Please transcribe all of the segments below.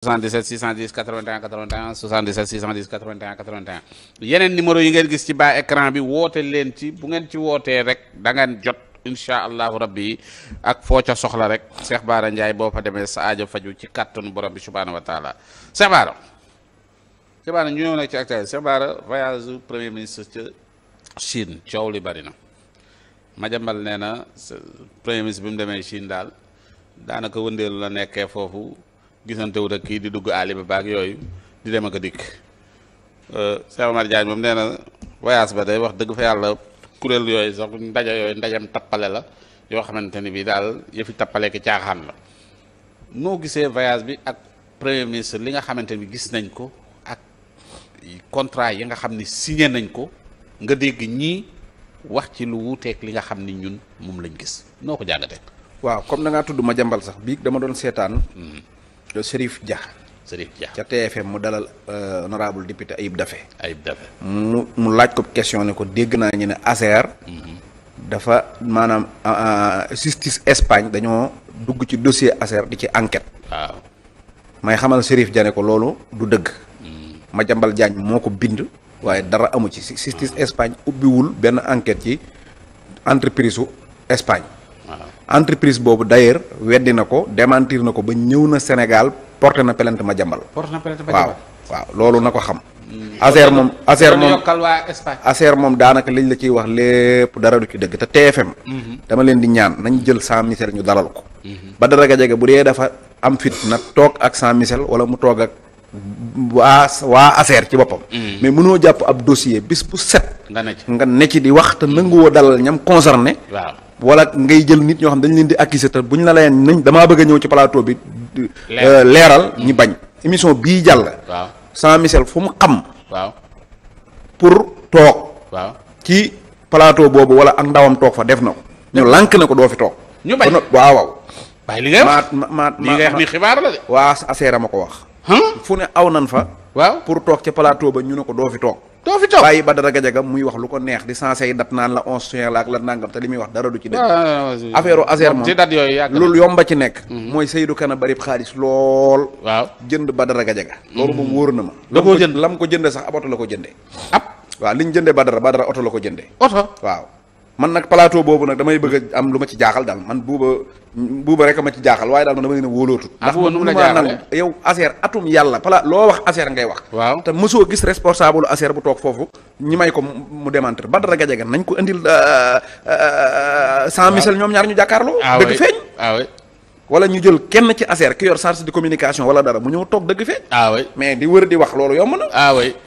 77 610 81 81 77 610 81 81 yeneen numéro yi ngeen gis ci bas écran bi woote leen ci bu ngeen ci wootee rek da ngeen jot incha allahu rabbi ak foo ca soxla rek Cheikh Bara Ndiaye boo fa demee sa aajo faju ci kàttanu borom bi subhaanahu wa taala Cheikh Bara ñu ñëw nag ci actualité Cheikh Bara voyage premier ministre ca Chine coow li bari na Madiambal nee na premier ministre bi mu demee Chine daal daanaka wëndeelu la nekkee foofu gisante wut ak kii di dugg àll ba baag yooyu di dem ak a dikk Cheikh Omar Diagne moom nee na voyage ba day wax dëgg fa yàlla kuréel yooyu sax ndajam tappale la yoo xamante ni bii daal yëfi tappale ki caaxaan la noo gisee voyage bi ak premier ministre li nga xamante ni gis nañ ko ak contrat yi nga xam ni signé nañ ko nga dégg ñii wax ci lu wuuteeg li nga xam ni ñun moom lañ gis noo ko jàngatee. waaw comme da ngaa tudd Madiambal sax bii dama doon seetaan. Chérif Dia ca TFM mu dalal honorable député Ayib Daffé mu laaj ko question ne ko dégg naa ñu ne ASER dafa maanaam justice Espagne dañoo dugg ci dossier ASER di ci enquête. waaw may xamal Chérif Dia ne ko loolu du dëgg. Madiambal Diagne moo ko bind waaye dara amu ci justice Espagne ubbiwul benn enquête ci entreprise su Espagne. entreprise boobu d'ailleurs weddi na ko démentir na ko ba ñëw na Sénégal porté na plainte Madiambal. waaw loolu na ko xam. ASER moom daanaka liñ la ciy wax lépp dara du ci dëgg te TFM. dama leen di ñaan nañ jël Jean Michel ñu dalal ko. Badara Gadiaga bu dee dafa am fit na toog ak Jean Michel wala mu toog ak waa ASER ci boppam. mais mënoo jàpp ab dossier bis bu set. nga ne ci di wax te nanguwoo dalal ñam concerné. wala ngay jël nit ñoo xam dañ leen di accuser te buñ la layeen nañ damaa bëgg a ñëw ci plateau bi leeral ñi bañ émission bii jàll. waaw Jean Michel fu mu xam. waaw pour toog. waaw ci plateau boobu wala ak ndawam toog fa def na ko. ñu lànk na ko doo fi toog. ñu bañ waaw. waaye li ngay wax li ngay wax ni xibaar la de. waa ASER ma ko wax. fu ne aw nan fa. waaw pour toog ca plateau ba ñu ne ko doo fi toog. bàyyi Badara Gadiaga muy wax lu ko neex di sensé yi dat naan la 11 juin la ak la nangam te li muy wax dara du ci dëgg. affaire ASER moom loolu yomba ci nekk. mooy Seydou Kana bari xaalis lool. waaw jënd Badara Gadiaga. loolu moom wóor na ma. la ko jënd lam ko jëndee sax ab oto la ko jëndee. waaw li ñu jëndee Badara oto la ko jëndee. oto waaw. man nag plateau boobu nag damay bëgg a am lu ma ci jaaxal daal man buuba rek a ma ci jaaxal waaye daal man dama leen a wóolootu. ndax man nu ma nangu yow ASER atum yàlla loo wax ASER ngay wax. waaw te mësoo gis responsable ASER bu toog foofu ñi may ko mu démentir Badara Gadiaga nañ ko indil. Jean Michel ñoom ñaar ñu jàkkaarloo. dëgg feeñ. wala ñu jël kenn ci ASER ki yor charge de communication wala dara mu ñëw toog dëgg feeñ. mais di wër di wax loolu yomb na.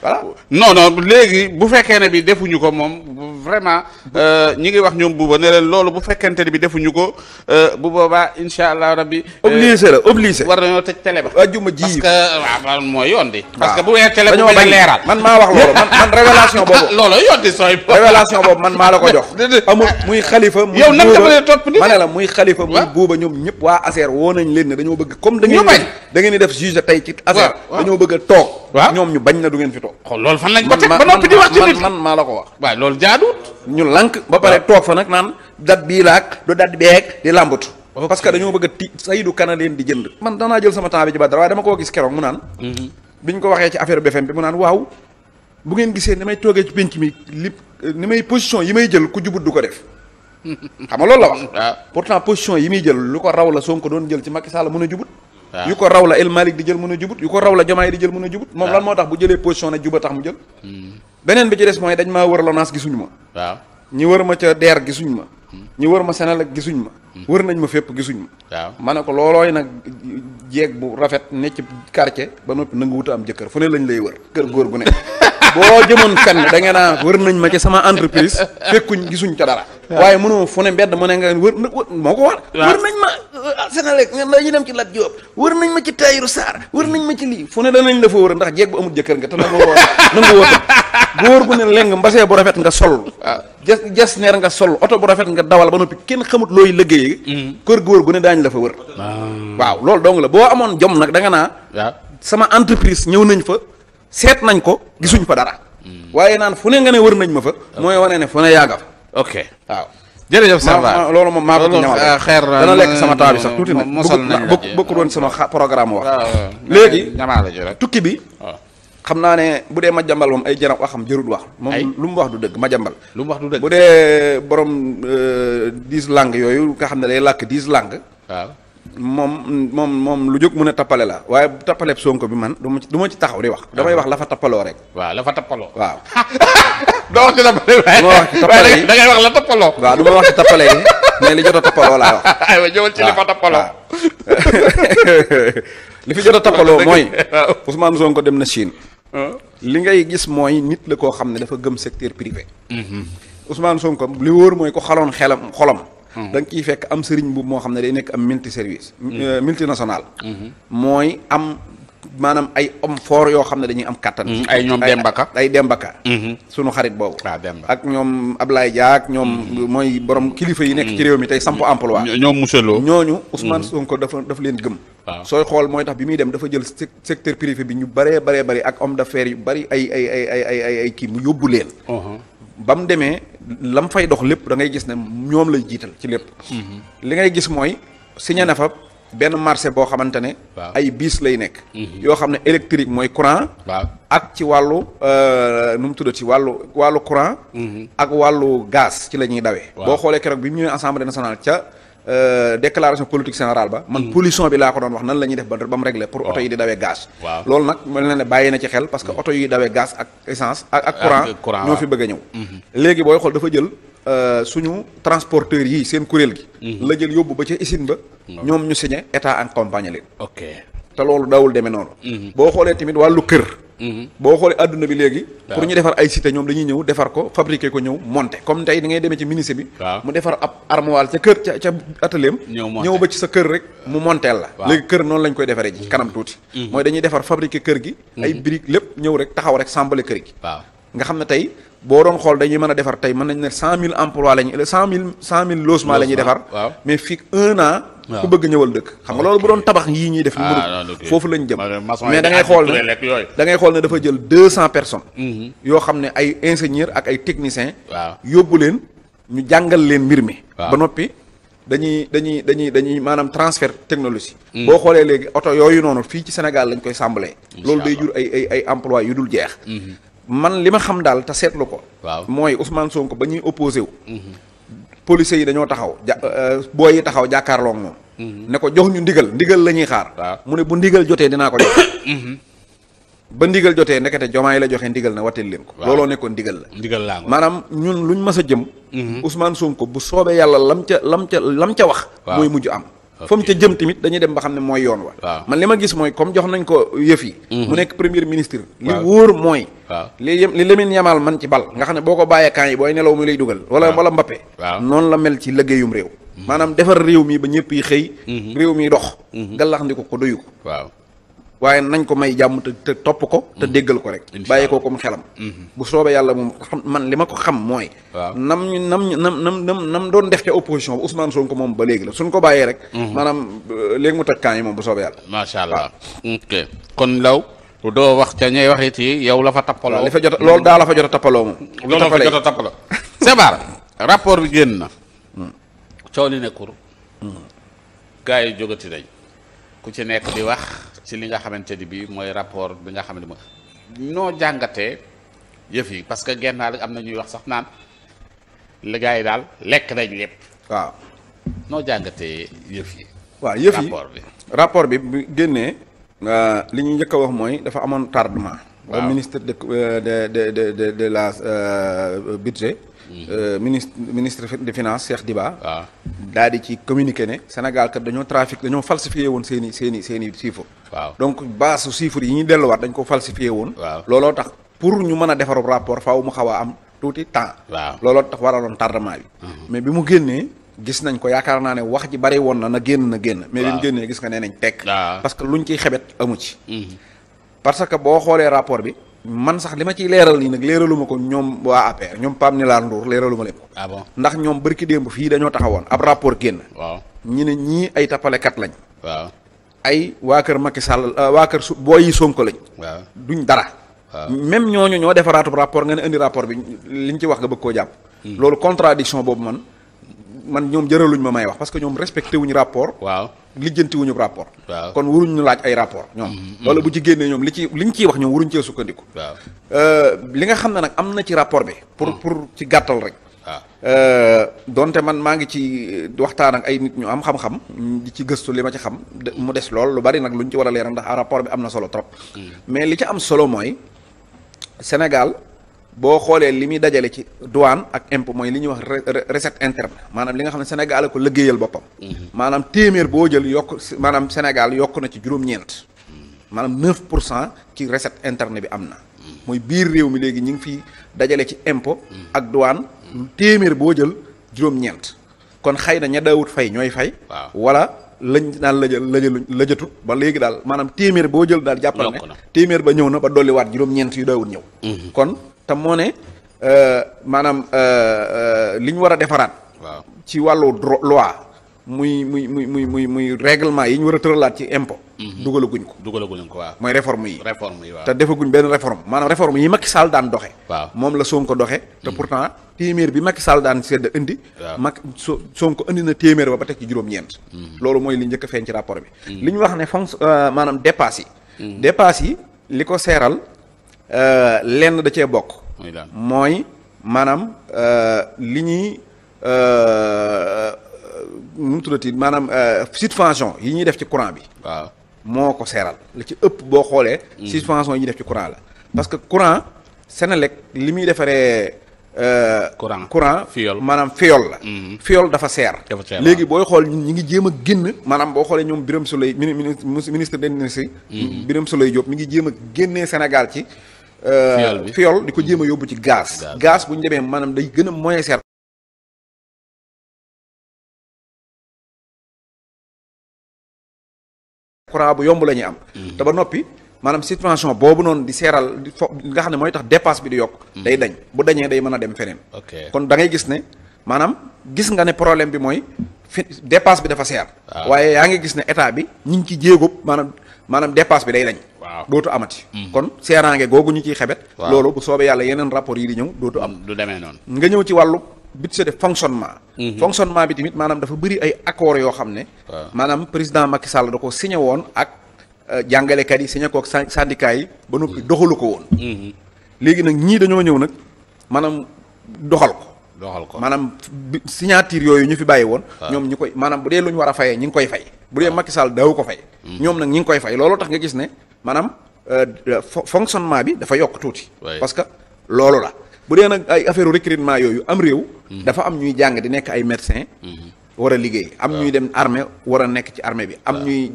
voilà non léegi bu fekkee ne bi defuñu ko moom vraiment ñi ngi wax ñoom buuba ne leen loolu bu fekkente ne bi defuñu ko bu boobaa incha allah rabbi. obligé war nañoo tëj télé ba. ajjuma ji parce que waaw mooy yoon di. parce que bu weer télé bu bañ leeral. man maa wax loolu man révélation boobu. loolu yoon di sooy. révélation boobu man maa la ko jox. amul muy xalifa. muy yow nag dama leen topp ni ma ne la muy xalifa muy buuba ñoom ñëpp waa ASER woo nañ leen ne dañoo bëgg comme da ngeen di def juge tey ci ASER dañoo bëgg a toog ñoom ñu bañ na du ngeen fi toog loolu fan lañ ko teg ba noppi di wax ci nit man maa la ko wax waaw loolu jaaduwut ñu lànk ba pare toog fa nag naan dat bii laak du dat beeg di làmbatu parce que dañoo bëgg a Seydou Kana leen di jënd man danaa jël sama temps bi ci Badara waaye dama koo gis keroog mu naan biñ ko waxee ci affaire BFM bi mu naan waaw bu ngeen gisee ni may toogee ci penc mi ni may position yi may jël ku jubut du ko def xam nga loolu la wax. pourtant position yi muy jël lu ko raw la Sonko doon jël ci Macky Sall mën a jubut. yu ko raw la El Malick di jël mën a jubut yu ko raw la Diomaye di jël mën a jubut. moom lan moo tax bu jëlee position ne juba tax mu jël. beneen bi ci des mooy dañ maa wër LONASE gisuñu ma. waaw ñi wër ma ca DER gisuñu ma. ñi wër ma Senelec gisuñu ma. wër nañ ma fépp gisuñu ma. waaw ma ne ko loolooy nag jeeg bu rafet ne ci quartier ba noppi nangu wuta am jëkkër fu ne lañ lay wër kër góor gu ne. boo jëmoon fenn da ngeen a wër nañ ma ci sama entreprise fekkuñ gisuñ ca dara waaye mënoo fu ne mbedd mu ne nga wër moo ko war wër nañ ma Senelec ngeen la ñu dem ci Lat Diop wër nañ ma ci Tahirou Sarr wër nañ ma ci lii fu ne danañ la fa wër ndax jeeg bu amul jëkkër nga te nangu woo góor gu ne leng mbasee bu rafet nga sol jas neer nga sol oto bu rafet nga dawal ba noppi kenn xamut looy liggéeyee kër góor gu ne daañ la fa wër waaw loolu dong la boo amoon jom nag da nga naa sama entreprise ñëw nañ fa seet nañ ko gisuñ fa dara waaye naan fu ne nga ne wër nañ ma fa mooy wane ne fu ne yàgga fa ok waaw jërëjëf Serva loolu moom maa ko ci ñamal xeer dana lekk sama temps bi sax tuuti nag mosal nañ la bëgg doon sama programme wax waaw léegi ñamaa la ji rek tukki bi waaw xam naa ne bu dee Madiambal moom ay jarab waxam jërul wax moom lu mu wax du dëgg Madiambal lu mu wax du dëgg bu dee borom 10 langues yooyu nga xam ne day làkk 10 langues waaw moom lu jóg mën a tappale la waaye tappaleeb Sonko bi man du ma ci taxaw di wax damay wax la fa tappaloo rek waaw la fa tappaloo waaw doo wax ci tappale du ma wax ci tappale yi da ngay wax la tappaloo waaw du ma wax ci tappale yi mais li jot a tappaloo laa wax aywa jëwal ci li fa tappaloo li fi jot a tappaloo mooy Ousmane Sonko dem na Chine li ngay gis mooy nit la koo xam ne dafa gëm secteur privé Ousmane Sonko li wóor mooy ko xaloon xolam da nga ciy fekk am sëriñ bu moo xam ne day nekk am multi service multinational mooy am maanaam ay homme fort yoo xam ne dañuy am kattan ay ñoom Dembaka ay Dembaka sunu xarit boobu Demba ak ñoom Ablaye Diak ñoom mooy borom kilifa yi nekk ci réew mi tey samp emploi ñoom monsieur Lo ñooñu Ousmane Sonko dafa leen gëm sooy xool mooy tax bi muy dem dafa jël secteur privé bi ñu bëree ak homme d'affaires yu bëri ay kii mu yóbbu leen ba mu demee lam fay dox lépp da ngay gis ne ñoom lay jiital ci lépp li ngay gis mooy signé na fa benn marché boo xamante ne ay biis lay nekk yoo xam ne électrique mooy courant ak ci wàllu nu mu tuddati wàllu courant ak wàllu gaz ci la ñuy dawee boo xoolee keroog bi mu ñëwee assemblée nationale ca déclaration politique générale ba man pollution bi laa ko doon wax nan la ñuy def ba mu régler pour oto yi di dawee gaz loolu nag mel na ne bàyyi na ci xel parce que oto yi dawee gaz ak essence ak courant ñoo fi bëgg a ñëw léegi booy xool dafa jël suñu transporteurs yi seen kuréel gi la jël yóbbu ba ca usine ba ñoom ñu signé état accompagné leen ok te loolu dawul demee noonu boo xoolee tamit wàllu kër boo xoolee adduna bi léegi pour ñu defar ay cité ñoom dañuy ñëw defar ko fabriquer ko ñëw monter comme tey da ngay demee ci ministre bi mu defar ab armoire ca kër ca atelier ñëw ba ci sa kër rek mu monteel la léegi kër noonu lañ koy defaree ji kanam tuuti mooy dañuy defar fabriquer kër gi ay briques lépp ñëw rek taxaw rek sambale kër gi nga xam ne tey boo doon xool dañuy mën a defar tey mën nañ ne 100 000 emplois lañu 100 000 logements la ñuy defar mais fii 1 an ku bëgg ñëwal dëkk xam nga loolu bu doon tabax yii ñuy def ñu mënul foofu lañ jëm mais da ngay xool ne dafa jël 200 personnes yoo xam ne ay ingénieurs ak ay techniciens yóbbu leen ñu jàngal leen mbir mi ba noppi dañuy maanaam transfert technologie boo xoolee léegi oto yooyu noonu fii ci Sénégal lañ koy sàmbalee loolu day jur ay emploi yu dul jeex man li ma xam daal te seetlu ko mooy Ousmane Sonko ba ñuy opposé wu policiers yi dañoo taxaw booy yi taxaw jàkkaarloo ak moom ne ko jox ñu ndigal la ñuy xaar mu ne bu ndigal jotee dinaa ko jox ba ndigal jotee ndekete Diomaye la joxe ndigal na wateel leen ko looloo nekkoon ndigal la maanaam ñun luñ mës a jëm Ousmane Sonko bu soobee yàlla lam ca wax mooy mujj am fa mu ca jëm tamit dañuy dem ba xam ne mooy yoon wa man li ma gis mooy comme jox nañ ko yëf yi mu nekk premier ministre li wóor mooy li Lamine Yamal man ci bal nga xam ne boo ko bàyyee camp yi booy nelaw mi lay dugal wala Mbappé noonu la mel ci liggéeyum réew maanaam defar réew mi ba ñëpp yi xëy réew mi dox galax ndi ko doyu ko waaye nañ ko may jàmm te topp ko te déggal ko rek bàyyi ko comme xelam bu soobee yàlla moom man li ma ko xam mooy nam doon def ca opposition ba Ousmane Sonko moom ba léegi la suñ ko bàyyee rek maanaam léegi mu toj kaan yi moom bu soobee yàlla macha allah ok kon law doo wax ca ñay waxit yi yow la fa tappaloo li fa jot loolu daa la fa jot a tappaloo moom loolu la fa jot a tappaloo Sebar rapport bi génn na coow li nekkul gars yi jógati nañ ku ci nekk di wax ci li nga xamante ni bii mooy rapport bi nga xam ne mooy noo jàngatee yëf yi parce que gennaal am na ñuy wax sax naan li gars yi daal lekk nañ lépp. waaw noo jàngatee yëf yi. waaw yëf yi rapport bi bu génnee li ñu njëkk a wax mooy dafa amoon tardement. waaw ministre de la budget. ministre des finances Cheikh Diba. waaw daal di ci communiqué ne Sénégal kat dañoo falsifié woon seen i chiffres. waaw donc base su chiffres yi ñuy delluwaat dañ ko falsifié woon. waaw looloo tax pour ñu mën a defaru rapport faaw mu xaw a am tuuti temps. waaw looloo tax waraloon tardement bi. mais bi mu génnee gis nañ ko yaakaar naa ne wax ji bari woon na génn. mais bi mu génnee gis nga nee nañ tekk. parce que luñ ciy xebet amu ci. parce que boo xoolee rapport bi. man sax li ma ciy leeral nii nag leeraluma ko ñoom waa APR ñoom Pape Nilar Ndour leeraluma leen ko. ah bon ndax ñoom barki démb fii dañoo taxawoon ab rapport génn. waaw ñu ne ñii ay tappalekat lañ. waaw ay waa kër Macky Sall waa kër booy yi Sonko lañ. waaw duñ dara. waaw même ñooñu ñoo defaraatub rapport nga ne indi rapport bi liñ ci wax nga bëgg koo jàpp. loolu contradiction boobu man man ñoom jëraluñ ma may wax parce que ñoom respecté wuñu rapport. waaw lijjanti wuñu rapport. waaw kon waruñu laaj ay rapport ñoom. loolu bu ci génnee ñoom liñ ciy wax ñoom waruñu cee sukkandiku. waaw li nga xam ne nag am na ci rapport bi. pour ci gàttal rek. waaw donte man maa ngi ci waxtaan ak ay nit ñu am xam-xam. di ci gëstu li ma ci xam mu des lool lu bari nag luñ ci war a leeral ndax rapport bi am na solo trop. mais li ci am solo mooy Sénégal. boo xoolee li muy dajale ci douane ak impôt mooy li ñuy wax recette interne maanaam li nga xam ne Sénégal ko liggéeyal boppam. maanaam téeméer boo jël yokk maanaam Sénégal yokk na ci juróom-ñeent. maanaam 9% ci recette interne bi am na. mooy biir réew mi léegi ñu ngi fi dajale ci impôt. ak douane. téeméer boo jël juróom-ñeent. kon xëy na ña daawut fay ñooy fay. wala lañ naan lëjatut ba léegi daal maanaam téeméer boo jël daal jàppal ne téeméer ba ñëw na ba dolliwaat juróom-ñeent yu daawut ñëw. kon te moo ne maanaam li ñu war a defaraat. waaw ci wàllu loi muy règlement yi ñu war a tëralaat ci impôt. dugalaguñ ko waaw. mooy réforme yi. waaw te defaguñ benn réforme maanaam réforme yi Macky Sall daan doxe waaw moom la Sonko doxe te pourtant téeméer bi Macky Sall daan sedd indi. waaw Sonko indi na téeméer ba teg ci juróom-ñeent. loolu mooy li njëkk a feeñ ci rapport bi. li ñu wax ne maanaam dépasse yi. dépasse yi li ko seeral. lenn da cee bokk. mooy maanaam li ñuy nu mu tuddati maanaam subvention yi ñuy def ci courant bi. waaw moo ko seeral li ci ëpp boo xoolee. subvention yi ñuy def ci courant la. parce que courant Senelec li muy defaree. courant fiol maanaam fiol la. fiol dafa seer. léegi booy xool ñi ngi jéem a génn maanaam boo xoolee ñoom Birame Souleye ministre de l'énergie. Birame Souleye Diop mi ngi jéem a génnee Sénégal ci. fiol di ko jéem a yóbbu ci gaz. gaz bu ñu demee maanaam day gën a moins cher. courant bu yomb la ñuy am. te ba noppi maanaam subvention boobu noonu di seeral nga xam ne mooy tax dépasse bi di yokk. day dañ bu dañee day mën a dem feneen. kon da ngay gis ne maanaam gis nga ne problème bi mooy dépasse bi dafa seer. waaye yaa ngi gis ne état bi ñu ngi ci jéego maanaam dépasse bi day dañ. dootu amati. kon seeraange googu ñu ciy xebet. loolu bu soobee yàlla yeneen rapport yi di ñëw dootu am. du demee noonu. nga ñëw ci wàllu budget de fonctionnement. fonctionnement bi tamit maanaam dafa bëri ay accords yoo xam ne. maanaam président Macky Sall da ko signé woon ak jàngalekat yi signé ko ak syndicat yi ba noppi doxalu ko woon. léegi nag ñii dañoo ñëw nag maanaam doxal ko. maanaam signature yooyu ñu fi bàyyi woon. ñoom ñu koy maanaam bu dee lu ñu war a fayee ñi ngi koy fay. bu dee Macky Sall daawu ko fay. ñoom nag ñi ngi koy fay loolu tax nga gis ne maanaam fonctionnement bi dafa yokk tuuti. parce que loolu la bu dee nag ay affaire recrutement yooyu am réew. dafa am ñuy jàng di nekk ay médecin war a liggéey am ñuy dem armée war a nekk ci armée bi am ñuy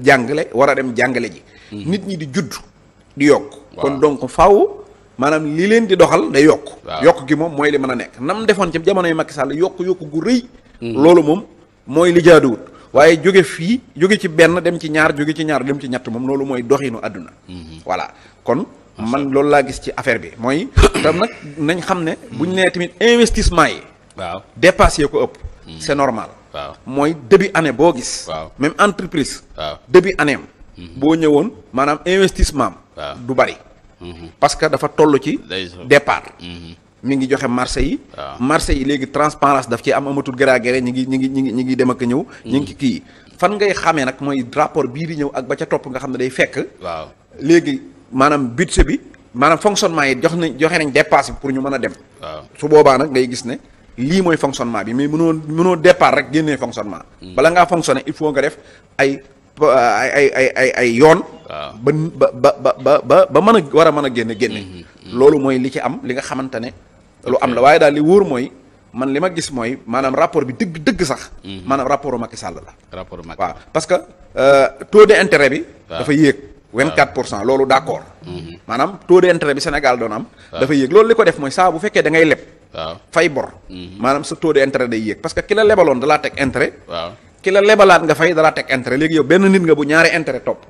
jàngale war a dem jàngale ji. nit ñi di judd di yokk. kon donc faaw maanaam li leen di doxal day yokk. yokk gi moom mooy li mën a nekk nam defoon ci jamonoy Macky Sall yokk gu rëy. loolu moom mooy li jaaduwut waaye jóge ci benn dem ci ñaar jóge ci ñaar dem ci ñett moom loolu mooy doxinu àdduna. voilà kon man loolu laa gis ci affaire bi mooy. tam nag nañ xam ne bu ñu nee tamit investissement yi. dépassé ko ëpp. c'est normal. mooy début année boo gis. même entreprise. début année am. boo ñëwoon maanaam investissement am. du bari. parce que dafa toll ci. départ. mi ngi joxe marché yi. marché yi léegi transparence daf ci amatul gërëgërë ñi ngi dem ak ñëw. ñi ngi ci kii fan ngay xamee nag mooy rapport bii di ñëw ak ba ca topp nga xam ne day fekk. léegi maanaam budget bi maanaam fonctionnement yi joxe nañ dépasse bi pour ñu mën a dem. su boobaa nag ngay gis ne lii mooy fonctionnement bi mais mënoo départ rek génnee fonctionnement. bala ngaa fonctionner il faut nga def ay yoon. ba mën a war a mën a génne. loolu mooy li ci am li nga xamante ne. lu am la waaye daal li wóor mooy man li ma gis mooy maanaam rapport bi dëgg sax. maanaam rapport Macky Sall la. waaw parce que taux d'intérêt bi. dafa yéeg 24% loolu d'accord. maanaam taux d'intérêt bi Sénégal doon am. dafa yéeg loolu li ko def mooy saa bu fekkee da ngay leb. fay bor. maanaam sa taux d'intérêt day yéeg parce que ki la lebaloon da laa teg intérêt. ki la lebalaat nga fay dalaa teg intérêt léegi yow benn nit nga bu ñaari intérêt topp.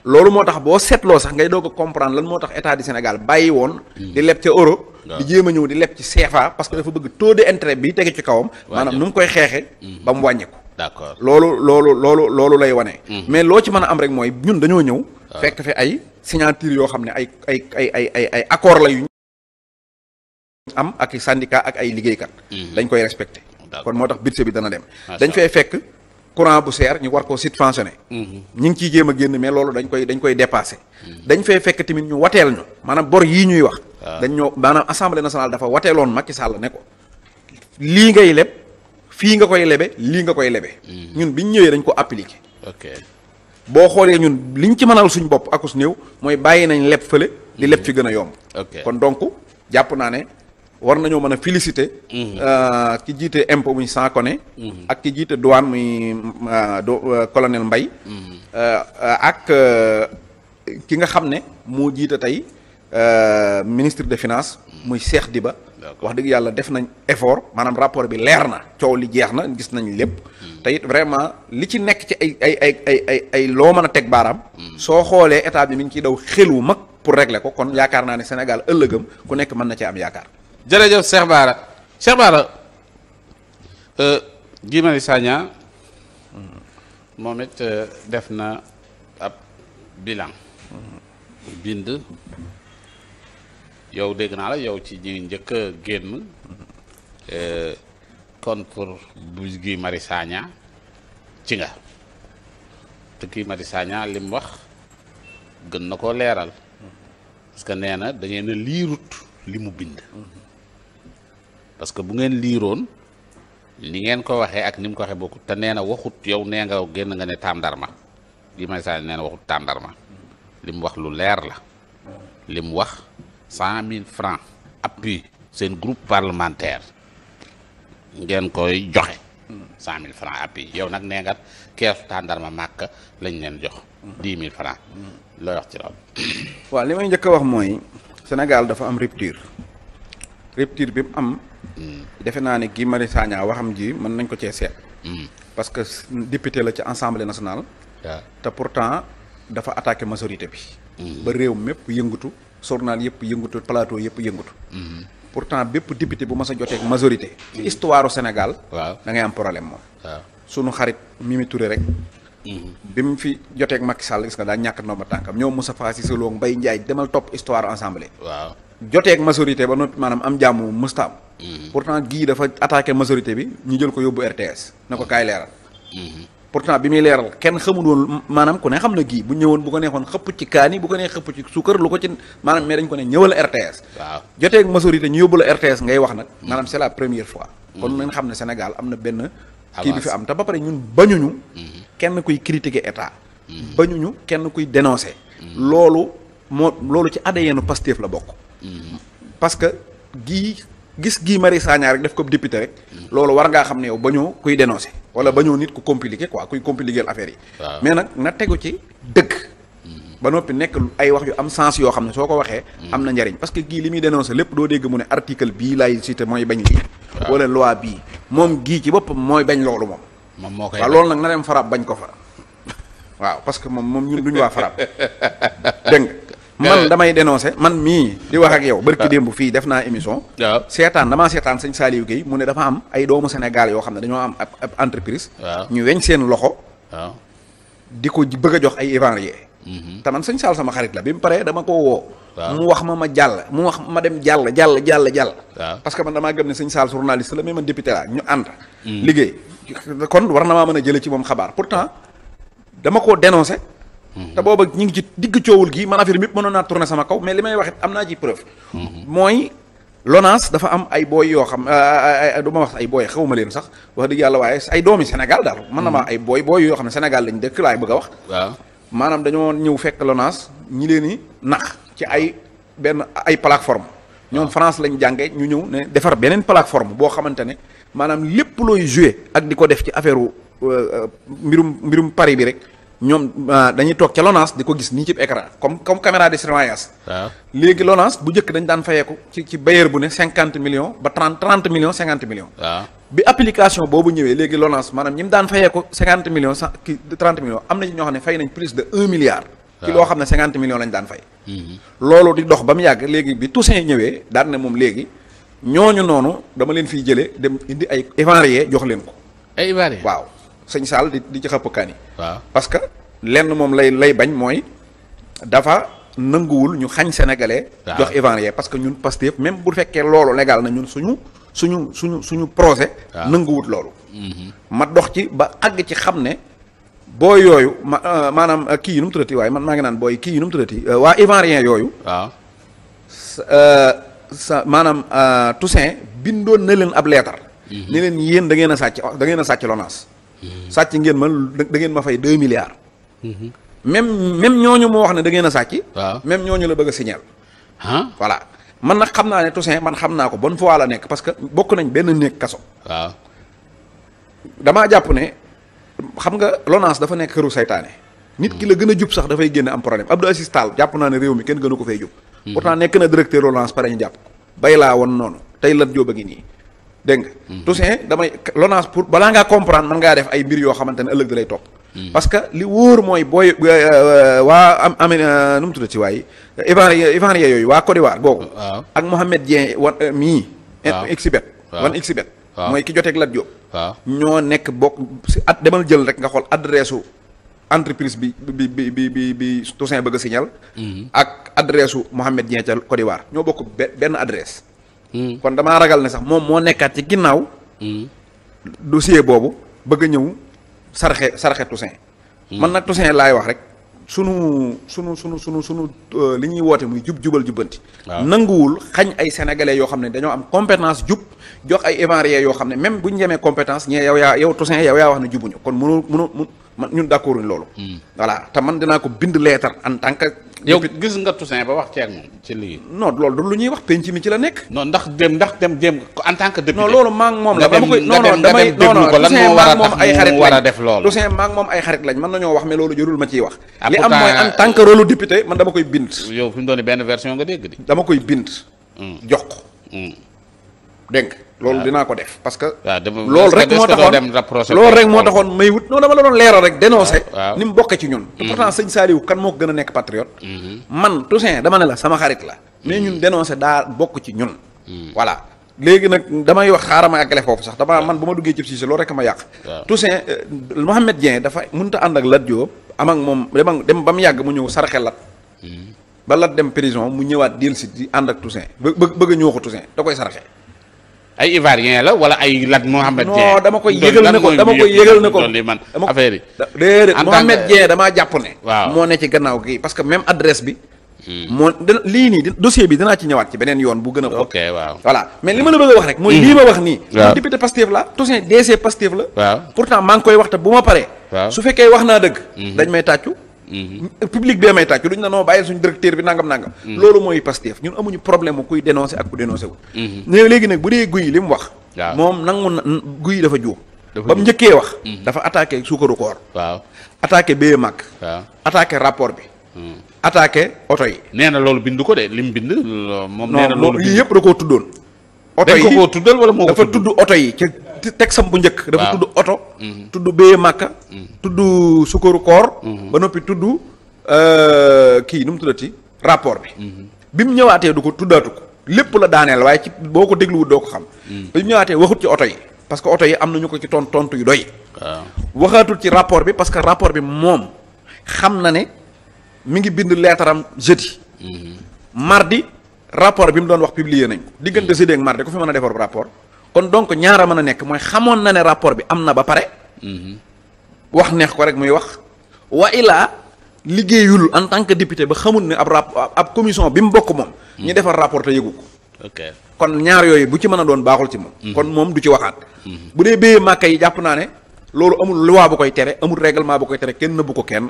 loolu moo tax boo seetloo sax ngay doog a comprendre lan moo tax état du Sénégal bàyyi woon. di leb ca euro. di jéem a ñëw di leb ci CFA parce que dafa bëgg taux d'intérêt bi tege ci kawam. maanaam nu mu koy xeexe ba mu wàññiku. d'accord loolu lay wane. mais loo ci mën a am rek mooy ñun dañoo ñëw. fekk fi ay signature yoo xam ne ay accord la yu am ak i syndicat ak ay liggéeykat. dañ koy respecté. kon moo tax budget bi dana dem. Macha dañ fay fekk courant bu seer ñu war koo subventionné. ñu ngi ciy jéem a génn mais loolu dañ koy dépassé. dañ fay fekk tamit ñu wateel ñu maanaam bor yii ñuy wax. dañ ñoo maanaam assemblée nationale dafa wateeloon Macky Sall ne ko lii ngay leb fii nga koy lebe lii nga koy lebe. ñun biñ ñëwee dañ ko appliqué. ok boo xoolee ñun liñ ci mënal suñ bopp akus néew mooy bàyyi nañ leb fële di leb fi gën a yomb. kon donc jàpp naa ne war nañoo mën a féliciter. ki jiite impôt muy Sancone. ak ki jiite douane muy colonel Mbaye. ak ki nga xam ne moo jiite tey ministre des finances muy Cheikh Diba. wax dëgg yàlla def nañ effort maanaam rapport bi leer na coow li jeex na gis nañ lépp. te it vraiment li ci nekk ci ay loo mën a teg baaraam. soo xoolee état bi mi ngi ciy daw xel wu mag pour régler ko kon yaakaar naa ne Sénégal ëllëgam ku nekk mën na ci am yaakaar. jërëjëf Cheikh Bara Guy Marius Sagna moom it def na ab bilan bind yow dégg naa la yow ci ñi njëkk a génn contre bu Guy Marius Sagna ci nga te Guy Marius Sagna li mu wax gën na koo leeral parce que nee na da ngeen a liirut li mu bind parce que bu ngeen liiroon ni ngeen ko waxee ak ni mu ko waxee bokkut te nee na waxut yow nee nga génn nga ne tàndarma Guy Marius Sagna nee na waxut tàndarma li mu wax lu leer la li mu wax 100 000 francs appui seen groupe parlementaire ngeen koy joxe 100 000 francs appui yow nag nee nga keesu tàndarma màkk lañ leen jox 10 000 francs looy wax ci loolu. waaw li may njëkk a wax mooy Sénégal dafa am rupture bi mu am. defe naa ne Guy Marius Sagna waxam ji mën nañ ko cee seet. parce que député la ci assemblée nationale. te pourtant dafa attaqué majorité bi. ba réew mépp yëngatu journal yëpp yëngatu plateau yëpp yëngatu. pourtant bépp député bu mas a jotee ak majorité. ci histoire Sénégal. waaw da ngay am problème moom. waaw sunu xarit Mimi Touré rek. bi mu fi jotee ak Macky Sall gis nga daa ñàkk ndomba tànkam ñoom Moustapha Cissé Lo Mbaye Ndiaye demal topp histoire assemblée. waaw jotee ak majorité ba noppi maanaam am jàmm mësta am. pourtant Guy dafa attaqué majorité bi ñu jël ko yóbbu RTS na ko kaay leeral. pourtant bi muy leeral kenn xamul woon maanaam ku ne xam na Guy bu ñëwoon bu ko neexoon xëpp ci kaani bu ko neex xëpp ci suukar lu ko ci maanaam mais dañ ko ne ñëwal RTS. waaw jotee ak majorité ñu yóbbu la RTS ngay wax nag. maanaam c'est la première fois. kon nañ xam ne Sénégal am na benn. kii bi fi am te ba pare ñun bañuñu. kenn kuy critiquer état. bañuñu kenn kuy dénoncer. loolu ci ADN Pastef la bokk. parce que gis Guy Marius Sagna rek def ko député rek. loolu war ngaa xam ne yow bañoo kuy dénoncer. wala bañoo nit ku compliqué quoi kuy compliquer affaire yi. mais nag na tegu ci dëgg. ba noppi nekk ay wax yu am sens yoo xam ne soo ko waxee. am na njariñ parce que Guy li muy dénoncer lépp doo dégg mu ne article bii laay cité mooy bañ lii. wala loi bii moom Guy ci boppam mooy bañ loolu moom. moom moo koy waaw loolu nag na dem farab bañ ko fa. waaw parce que moom ñun duñu waa farab dégg nga man damay dénoncer man mii di wax ak yow barki démb fii def naa émission. damaa seetaan sëñ Saliou Guèye mu ne dafa am ay doomu Sénégal yoo xam ne dañoo am ab entreprise. ñu weñ seen loxo. di ko bëgg a jox ay évangile. te man sëñ Sall sama xarit la bi mu paree dama ko woo. mu wax ma jàll mu wax ma dem jàll. parce que man damaa gëm ne sëñ Sall journaliste la mais man député laa ñu ànd. liggéey kon war na maa mën a jëlee ci moom xabaar pourtant dama koo dénoncé. te booba ñu ngi ci digg coowul gi man affaire bi yëpp mënoon naa tourner sama kaw mais li may wax it am naa ci preuve. mooy LONASE dafa am ay booy yoo xam du ma wax ay booy xawma leen sax wax dëgg yàlla waaye ay doomi Sénégal daal mën na ma ay booy yoo xam ne Sénégal lañ dëkk laay bëgg a wax. maanaam dañoo ñëw fekk LONASE ñi leen di nax ci ay plateforme ñoom France lañ jànge ñu ñëw ne defar beneen plateforme boo xamante ne maanaam lépp looy joué ak di ko def ci affaire mbirum pari bi rek ñoom dañuy toog ca LONASE di ko gis nii ci écran comme caméra de surveillance. léegi LONASE bu njëkk dañ daan fayeeku ci bailleur bu ne 50 millions ba 30 millions 50 millions. bi application boobu ñëwee léegi LONASE maanaam ñi mu daan fayeeku 50 millions 30 millions am na ci ñoo xam ne fay nañ plus de 1 milliard. ci loo xam ne 50 millions lañ daan fay. loolu di dox ba mu yàgg léegi bi Toussaint ñëwee daan ne moom léegi ñooñu noonu dama leen fiy jëlee dem indi ay évarier jox leen ko. ay évarier waaw. sëñ Sall di ci xëpp kaan yi waaw parce que lenn moom lay bañ mooy dafa nanguwul ñu xañ sénégalais. jox évarier parce que ñun Pastef même bu fekkee loolu légal na ñun suñu suñu projet. nanguwut loolu. ma dox ci ba àgg ci xam ne booy yooyu maanaam kii yi nu mu tuddati waaye man maa ngi naan booy kii yi nu mu tuddati waa ivoirien yooyu. waaw. maanaam Toussaint bindoon na leen ab leetar. ne leen yéen da ngeen a sàcc LONASE. sàcc ngeen ma da ngeen ma fay 2 milliards. même ñooñu moo wax ne da ngeen a sàcc. waaw même ñooñu la bëgg a signal. ah voilà man nag xam naa ne Toussaint man xam naa ko bonne fois la nekk parce que bokk nañ benn néeg kaso. waaw. damaa jàpp ne xam nga LONASE dafa nekk këru saytaane. nit ki la gën a jub sax dafay génne am problème Abdou Aziz Tall jàpp naa ne réew mi kenn gënu ko fay jub. pourtant nekk na directeur LONASE pare ñu jàpp ko. bay laa woon noonu tey Lat Diop a ngi nii dégg nga. Toussaint damay LONASE pour balaa ngaa comprendre mën ngaa def ay mbir yoo xamante ne ëllëg da lay topp. parce que li wóor mooy booy waa nu mu tuddati waay ivoirien yooyu waa Côte d'Ivoire googu. ak Mohamed Dieng mii. Xbet wan Xbet mooy ki joteeg Lat Diop. ñoo nekk bokk si demal jël rek nga xool adresse su entreprise bi Toussaint bëgg a signal. ak adresse su Mohamed Dieng ca Côte d'Ivoire ñoo bokk benn adresse. kon damaa ragal ne sax moom moo nekkaat ci ginnaaw. dossier boobu bëgg a ñëw sarxe Toussaint. man nag Toussaint laay wax rek sunu li ñuy woote muy jubal jubbanti. nanguwul xañ ay sénégalais yoo xam ne dañoo am compétence jub jox ay ivoiriens yoo xam ne même bu ñu yemee compétence ñee yow Toussaint yow yaa wax ne jubuñu kon mënu man ñun d'accord uñ loolu. voilà te man dinaa ko bind leetar en tant que. yow gis nga Toussaint ba wax ci ak moom ci lii. non loolu du lu ñuy wax penc mi ci la nekk. non ndax dem en tant que député. non loolu maa ngi moom la dama koy Toussaint maa ngi moom ay xarit lañ mën nañoo wax mais loolu jërul ma ciy wax. li am mooy en tant que rôle député man dama koy bind. yow fi mu doon benn version nga dégg di. dama koy bind. jox ko. dégg nga loolu dinaa ko def parce que. loolu rek moo taxoon may wut non dama la doon leeral rek dénoncé. ni mu bokkee ci ñun. te pourtant sëñ Saliou kan moo ko gën a nekk patriote. man Toussaint dama ne la sama xarit la. mais ñun dénoncé daa bokk ci ñun. voilà léegi nag damay wax xaaral ma àggale foofu sax man bu ma duggee ci Cissé loolu rek ma yàq. Toussaint Mohamed Dieng dafa mënut a ànd ak Lat Diop am ak moom dem ba mu yàgg mu ñëw sarxe Lat. ba Lat dem prison mu ñëwaat dellusi di ànd ak Toussaint bëgg a ñëw ko Toussaint da koy sarxe. ay ivoirien la wala ay Lat Mohamed Dieng. non dama koy yëgal ne ko man affaire yi. déedéet Mohamed Dieng damaa jàpp ne. waaw moo ne ci gannaaw kii parce que même adresse bi. moo lii nii dossier bi dinaa ci ñëwaat ci beneen yoon bu gën a. ok waaw voilà mais li ma la bëgg a wax rek. mooy lii ma wax nii. waaw député Pastef la Toussaint DC Pastef la. waaw pourtant maa ngi koy wax te bu ma paree. waaw su fekkee wax naa dëgg. dañ may tàccu. public bee may tàccu duñ na noo bàyyil suñu directeur bi nangam. loolu mooy Pastef ñun amuñu problème mu kuy dénoncer ak ku dénoncer wu. léegi nag bu dee guy li mu wax. moom nangu na guy dafa juum. ba mu njëkkee wax. dafa attaqué suukaru koor. waaw attaqué bee mag. waaw attaqué rapport bi. attaqué oto yi. nee na loolu bind ko de li mu bind. moom nee na loolu lii yëpp da koo tuddoon. oto yi dañ ko koo tuddal wala moo ko dafa tudd oto yi ca texam bu njëkk. dafa tudd oto. tudd bee màkka. tudd sukaru koor. ba noppi tudd kii nu mu tuddati rapport bi. bi mu ñëwaatee du ko tuddaatu ko lépp la daaneel waaye ci boo ko dégluwut doo ko xam. bi mu ñëwaatee waxut ci oto yi parce que oto yi am nañu ko ci tontu yu doy. waxaatul ci rapport bi parce que rapport bi moom xam na ne mi ngi bind leetaram jeudi. mardi rapport bi mu doon wax publier nañ ko diggante jeudi ak mardi ku fi mën a defar rapport. kon donc ñaara mën a nekk mooy xamoon na ne rapport bi am na ba pare. wax neex ko rek muy wax. wa ilaa liggéeyul en tant que député ba xamul ne ab commission bi mu bokk moom. ñi defar rapport te yëgu ko. ok kon ñaar yooyu bu ci mën a doon baaxul ci moom. kon moom du ci waxaat. bu dee béyee màkka yi jàpp naa ne loolu amul loi bu koy tere amul règlement bu koy tere kenn nëbbu ko kenn.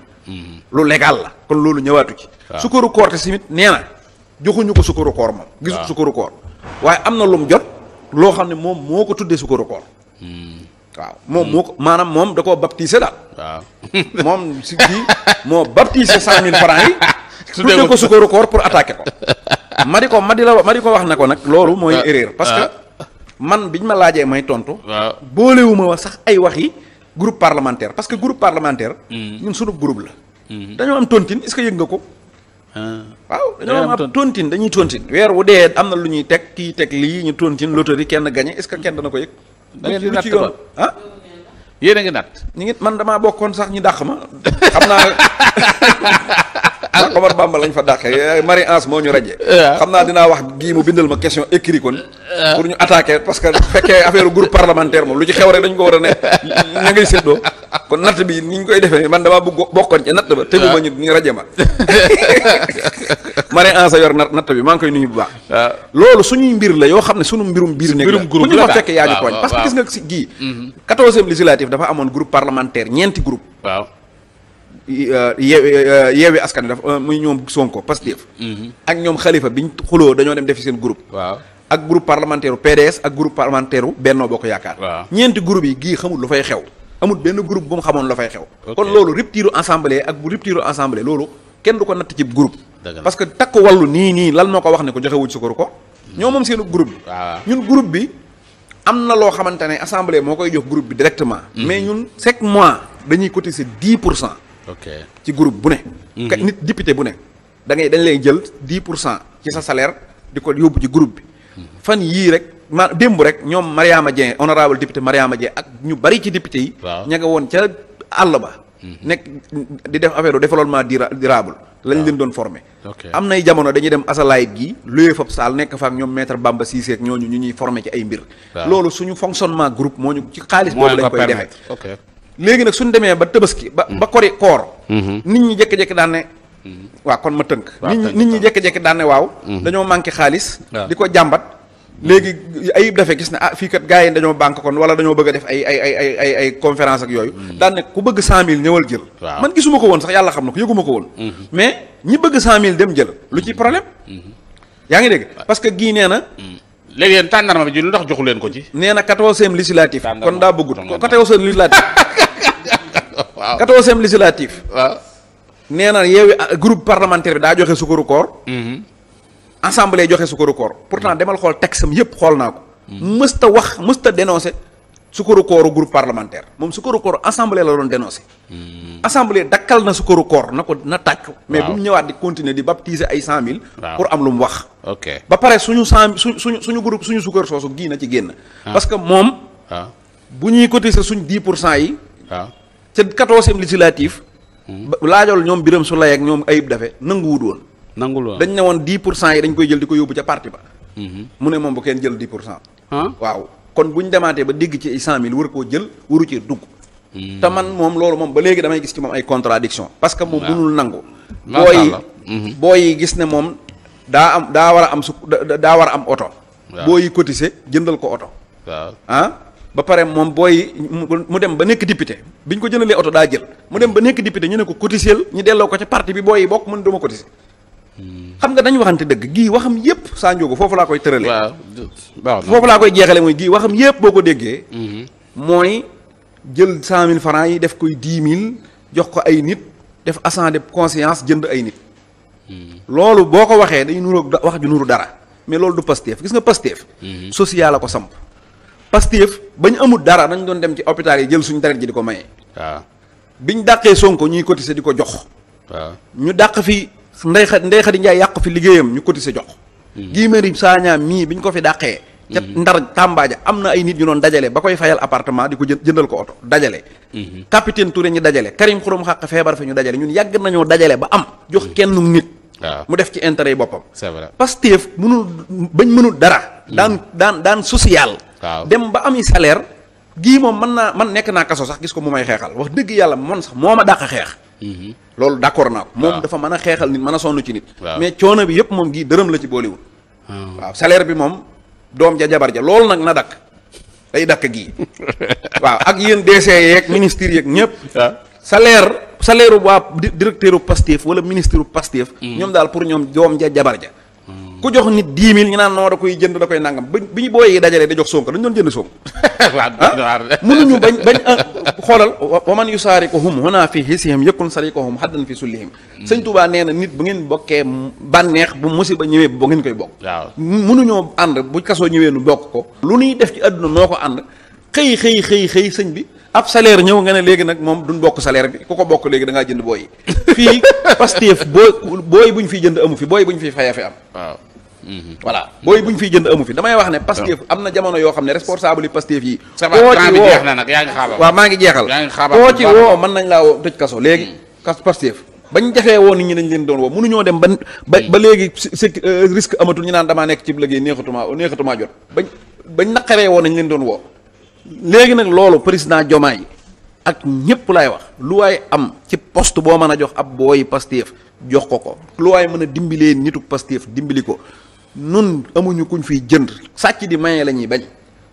lu légal la kon loolu ñëwaatu ci. waaw sukkaru koor te simit nee na joxuñu ko sukkaru koor moom. gisul sukkaru koor waaye am na lu mu jot loo xam ne moom moo ko tuddee sukkaru koor. waaw moom moo ko maanaam moom da koo baptisé daal. waaw moom si kii moo baptisé 100 000 francs yi. tuddee ko sukkaru koor pour attaquer ko. ma di ko wax na ko nag loolu mooy erreur. parce que man biñ ma laajee may tontu. waaw boolewuma wax sax ay wax yi groupe parlementaire parce que groupe parlementaire. ñun sunu groupe la. dañoo am tontine est-ce que yëg nga ko. waaw dañoo am tontine dañuy tontine. weer wu dee am na lu ñuy teg kii teg lii ñu tontine loterie kenn gagné est-ce que kenn dana ko yëg. da ngeen di natt ci yoon ah. yéen a ngi natt. ñu ngi man damaa bokkoon sax ñu dàq ma xam naa Omar Bamba lañ fa dàqee Marie Anse moo ñu raje. xam naa dinaa wax gii mu bindal ma question écrit kon. pour ñu attaquer parce que fekkee affaire groupe parlementaire moom lu ci xew rek dañ ko war a ne ña ngay séddoo kon natt bi ni ñu koy defee man damaa bëgg bokkoon ci natt ba. tegu ma ñu raje ma. Marie Anse yor natt bi maa ngi koy nuyu bu baax. loolu suñuy mbir la yoo xam ne suñu mbirum biir nekk la ku ñu fa fekkee yaa ñu tooñ parce que gis nga si gii 14e législative dafa amoon groupe parlementaire ñeenti groupe waaw yeewi askan wi dafa muy ñoom Sonko Pastef ak ñoom Khalifa biñ xuloo dañoo dem defi seen groupe waaw ak groupe parlementaire PDS ak groupe parlementaire Benno Bokk Yaakaar waaw ñeenti groupe yi gii xamul lu fay xew amul benn groupe bu mu xamoon lu fay xew kon loolu rupture assemblée ak bu rupture assemblée loolu kenn du ko natt ci groupe parce que takk wàllu nii lan moo ko wax ne ko joxe wuñ sukkaru ko ñoo moom seenu groupe bi ñun groupe bi am na loo xamante ne assemblée moo koy jox groupe bi directement mais ñun chaque mois dañuy cotiser 10% ci groupe bu ne nit député bu ne dañ lay jël 10% ci sa salaire di ko yóbbu ci groupe bi fan yii rek démb rek ñoom Mariama Dieng honorable député Mariama Dieng ak ñu bari ci député yi ña nga woon ca àll ba nekk di def affaire développement durable lañ leen doon formé am nay jamono dañuy dem asalaayit gi luyee fab saal nekk fa ak ñoom maître Bamba Cissé ak ñooñu ñu ñuy formé ci ay mbir loolu suñu fonctionnement groupe moo ñu ci xaalis boobu lañ koy defee léegi nag suñu demee ba tëbaski ba kori koor nit ñi jékki-jékki daan ne waaw kon ma tënk nit ñi jékki-jékki daan ne waaw dañoo manqué xaalis di ko jàmbat léegi ayib dafee gis ne fii kat gars yi dañoo banque kon wala dañoo bëgg a def ay conférence ak yooyu daan ne ku bëgg 100000 ñëwal jël man gisuma ko woon sax yàlla xam na ko yëguma ko woon mais ñi bëgg 100000 dem jël lu ci problème yaa ngi dégg parce que gii nee na léegi yéen tàndarma bi ji lu tax joxu leen ko ci nee na 14e législatif kon daa bëggut 14e législatif 14e législatif waaw nee na yeewi groupe parlementaire bi daa joxe sukkaru koor assemblée joxe sukkaru koor pourtant demal xool texte am yëpp xool naa ko mësta wax mësta dénoncé sukkaru kooru groupe parlementaire moom sukkaru koor assemblée la doon dénoncé assemblée dakkal na sukkaru koor na ko na tàcc mais bu mu ñëwaat di continuer di baptiser ay 100000 pour am lu mu wax ba pare suñu groupe suñu sukkar soosu gii na ci génn parce que moom bu ñuy cotiser suñ 10% yi ca 14e législatif laajol ñoom Birame Souleye ak ñoom Ayib Daffé nanguwut woon dañ ne woon 10% yi dañ koy jël di ko yóbbu ca parti ba mu ne moom bu kenn jël 10% waaw kon bu ñu demaatee ba dégg ci ay 100000 war koo jël waru cee dugg te man moom loolu moom ba léegi damay gis ci moom ay contradiction parce que moom mënul nangu booy yi gis ne moom daa war a am oto booy yi cotiser jëndal ko oto ba pare moom booy mu dem ba nekk député bi ñu ko jëndalee oto daa jël mu dem ba nekk député ñu ne ko cotiser ñu delloo ko ca parti bi booy yi bokk mën duma cotiser xam nga dañu waxante dëgg gii waxam yépp saa njóogu foofu laa koy tëralee foofu laa koy jeexale mooy gii waxam yépp boo ko déggee mooy jël 100000 francs yi def koy 10000 jox ko ay nit def assent de conscience jënd ay nit loolu boo ko waxee day nuru wax ju nuru dara mais loolu du Pastef gis nga Pastef social la ko samp Pastef bañ amul dara dañ doon dem ci hôpital yi jël suñu deret ji di ko maye biñ dàqee Sonko ñuy cotiser di ko jox ñu dàq fi Ndeye Khady Ndiaye yàq fi liggéeyam ñu cotiser jox Guy Marius Sagna mii bi ñu ko fi dàqee ca Ndar Tàmbaaja am na ay nit ñu doon dajale ba koy fayal appartement di ko jëndal ko oto dajale capitaine Touré ñu dajale Karim Xurum Xaq feebar fa ñu dajale ñun yàgg nañoo dajale ba am jox kenn nit mu def ci intérêt yi boppam c'est vrai Pastef mënul dara daan social dem ba ami salaire gii moom man nekk naa kaso sax gis ko mu may xeexal wax dëgg yàlla man sax moo ma dàq xeex loolu d'accord naa ko moom dafa mën a xeexal nit mën a sonn ci nit mais coono bi yëpp moom gii dërëm la ci boolewul waaw salaire bi moom doom ja jabar ja loolu nag na dakk day dakk gii waaw ak yéen DC yeeg ministre yeeg ñëpp salaire waa directeur u Pastef wala ministre u Pastef ñoom daal pour ñoom doom ja jabar ja ku jox nit 10000 ñu naan noo da koy jënd da koy nangam bi ñu booyee dajalee da jox Sonko dañu doon jënd Sonko mënuñu bañ xoolal wa man yusaarikuhum huna fi hisihim yakun sarikuhum haddan fi sullihim sëñ Touba nee na nit bu ngeen bokkee bànneex bu musiba ñëwee bu ngeen koy bokk mënuñoo ànd bu kasoo ñëwee nu bokk ko lu ñuy def ci àdduna noo ko ànd xëy sëñ bi ab salaire ñëw nga ne léegi nag moom duñ bokk salaire bi ku ko bokk léegi da ngaa jënd booy yi fii Pastef booy buñ fiy jënd amu fi booy buñ fiy faya fi am voilà booy buñ fiy jënd amu fi damay wax ne Pastef am na jamono yoo xam ne responsable yi Pastef yi koo ci woo waaw maa ngi jeexal koo ci woo mën nañ laa woo tëj kaso léegi Pastef bañ jafee woon nit ñi dañ leen doon woo mënuñoo dem ba léegi risque amatul ñu naan damaa nekk ci liggéey neexatumaa jot bañ naqaree woon nañ leen doon woo léegi nag loolu président Diomaye ak ñëpp laay wax lu waay am ci poste boo mën a jox ab booyi Pastef jox ko lu waay mën a dimbilee nitu Pastef dimbali ko nun amuñu kuñ fiy jënd sàcc di maye la ñuy bañ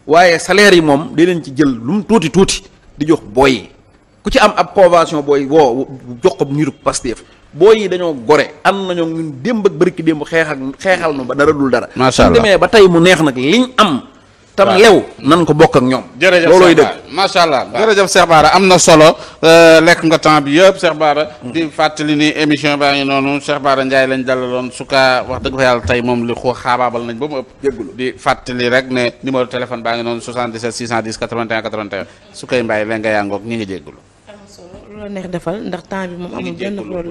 waaye salaire yi moom di leen ci jël lu mu tuuti di jox booy yi ku ci am ab convention booy woo jox ko nitu Pastef booy yi dañoo gore am nañoo ñun démb ak bërki démb xeexal nu ba dara dul dara. macha allah demee ba tey mu neex nag liñ am. tam lew nan ko bokk ak ñoom. jërëjëf loolooy dëgg macha allah jërëjëf Cheikh Bara am na solo lekk nga temps bi yëpp Cheikh Bara di fàttali ni émission baa ngi noonu Cheikh Bara Ndiaye lañ dalaloon su ka wax dëgg fa yàlla tey moom li xaabaabal nañ ba mu ëpp. jéggulu di fàttali rek ne numéro téléphone baa ngi noonu 77 610 81 81 su koy mbaay leen nga yaa ngoog ñi ngi jéggulu. am solo lu la neex defal ndax temps bi moom amul benn problème.